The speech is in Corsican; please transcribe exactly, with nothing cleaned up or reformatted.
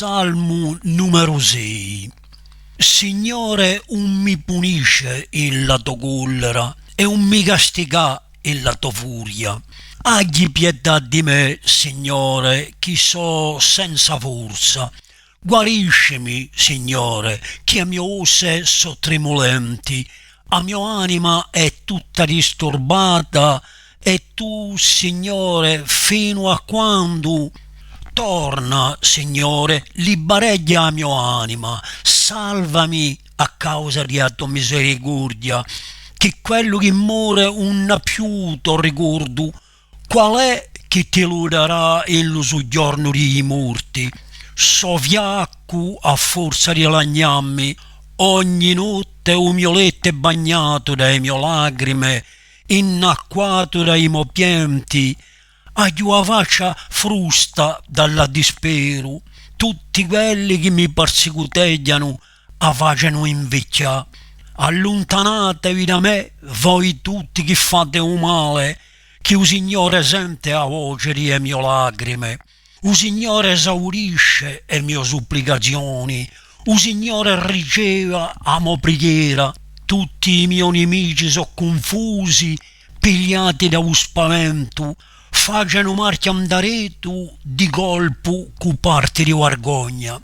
Salmu numeru sei. Signore, ùn mi punisce in la to collera è ùn mi castigà in la to furia. Aghji pietà di mè, Signore, chì sò senza forza. Guariscimi, Signore, chì e mio osse sò trimulenti, a mio anima hè tutta disturbata, è tù, Signore, finu à quandu? Torna, Signore, libareghja a mio anima, salvami à causa di a to misericordia, chì quellu chì more ùn hà più u to ricordu. Qual hè chì ti ludarà in lu sughjornu di i morti? Sò fiaccu à forza di lagnammi, ogni notte u mio lettu hè bagnatu da e mio lacrime, innacquatu da i mo pianti, aghju a faccia frusta da la disperu, tutti quelli chì mi parsicuteghjanu a facenu invechjà. Alluntanatevi da mè, voi tutti chì fate u male, chì u Signore sente a voce di e mio lacrime. U Signore esaurisce e mio supplicazioni, u Signore riceva a mo prighera, tutti i mio nimici sò cunfusi, pigliati da u spaventu, facenu marchja indaretu di colpu cù parti di vargogna.